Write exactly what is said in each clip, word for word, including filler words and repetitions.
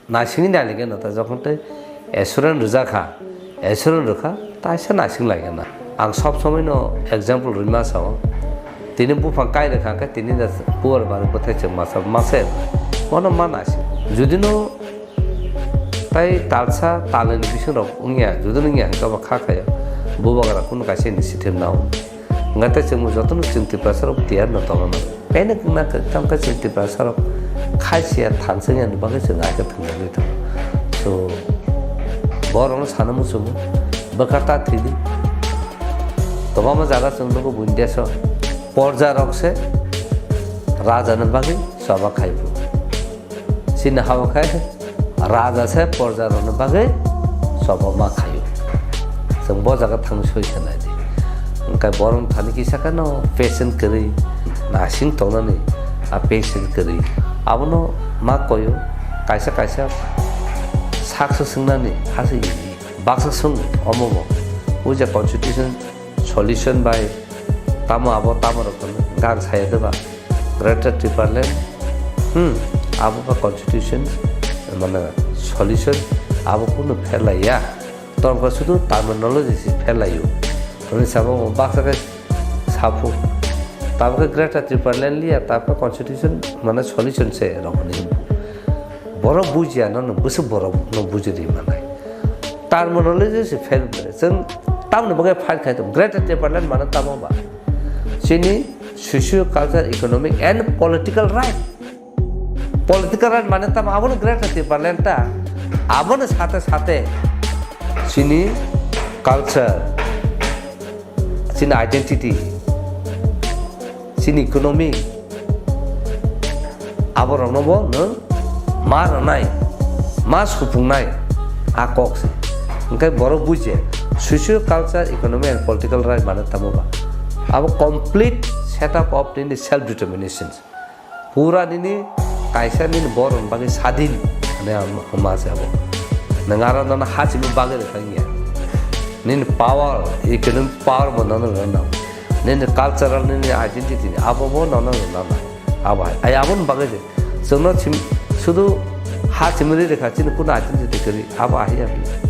Naisingwi nailaikhe no ta, jokhon tei assurance rwjakha, assurance rwkha, taisa naising laikhe na. Ang sob somoi no example rwima sao. Tini buphang kai rwkha khe tini da bubar bari bwthai chwng masa masa. Bono ma naising. Judi no tai talsa talni bising rok wngya, judi no wngya hwnkhe bo kha khaio. Bubagra kunu kaisa initiative nao. Hwnkhe tei chwngbo jotono chwng Tiprasa rok tiyar no tongna nango. Panic wngna kwthang khe chwng Tiprasa rok khai siya thansa wngya ni bagwi chwng aika thwngwi tongo. So, borokno sana muchungo, bwkha ta thwidi. Kwbangma jaga chwng nugo buini desh o. Porja rok se raja ni bagwi choba khai phu. Chini ha-o khe raja se porja rokni bagwi choba ma khaio. Chwng bo jaga thang soi khe nai di. Hwnkhe borok thani kisa kheno patient kwrwi, nasing tongnani a patient kwrwi. Abono ma koio, kaisa kaisa saksa swngnani hase easy. Baksa swng omo bo. Puja constitution solution bai tamo abo tamo rok hwnkhe ang saya de ba Greater Tipraland, hmm, abo ba constitution, mane solution, abo kunu pherlaiya. Tongkha sudu terminology si pherlaio. Hwnwi sabo baksa khe saphu. Tabukhe Greater Tipraland liya, tabukhe constitution mane solution se rokni. Borok bujiya no, no bwswk borok no bujiri manai. Terminology se fail bwle. Chwng tamni bagwi fight khai tongo. Greater Tipraland mane tamo ba? Chini socio culture, economic and political right. Political right mane tamo abono Greater Tipraland ta. Abono sate sate chini culture, chini identity, chini economy, aborokno bo nwng ma rwnai, ma supungnai, a kok se. Hwnkhe borok buje, socio culture, economy and political right mane tamo ba? Abo complete setup of nini self determination. Pura nini kaisa nini borokni bagwi sadin hwnwi ang hwnma se abo. Nwng aro nono hachimwi bagwi rwkha wngya. Nini power, economic power bo nono rwna nango. Nini cultural, nini identity ni abo bo nono rwna nango. Abo hai, ai aboni bagwi se. Chwngno sim-, sudu hachimwi rwkha chini kuno identity kwrwi. Abo ahai ya.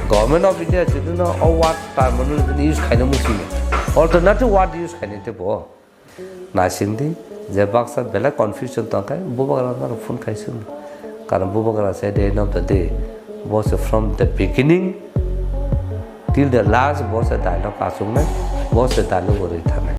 Government of India jodi no o word terminology use khaina muchungo. Alternative word use khaina tei bo. Naisingdi je baksa belai confusion tongkhe bubagra norok phone khai sung. Karon bubagra se the end of the day, bo se from the beginning till the last bo se dialogue achuknai, bo se dialogue rwi thangnai.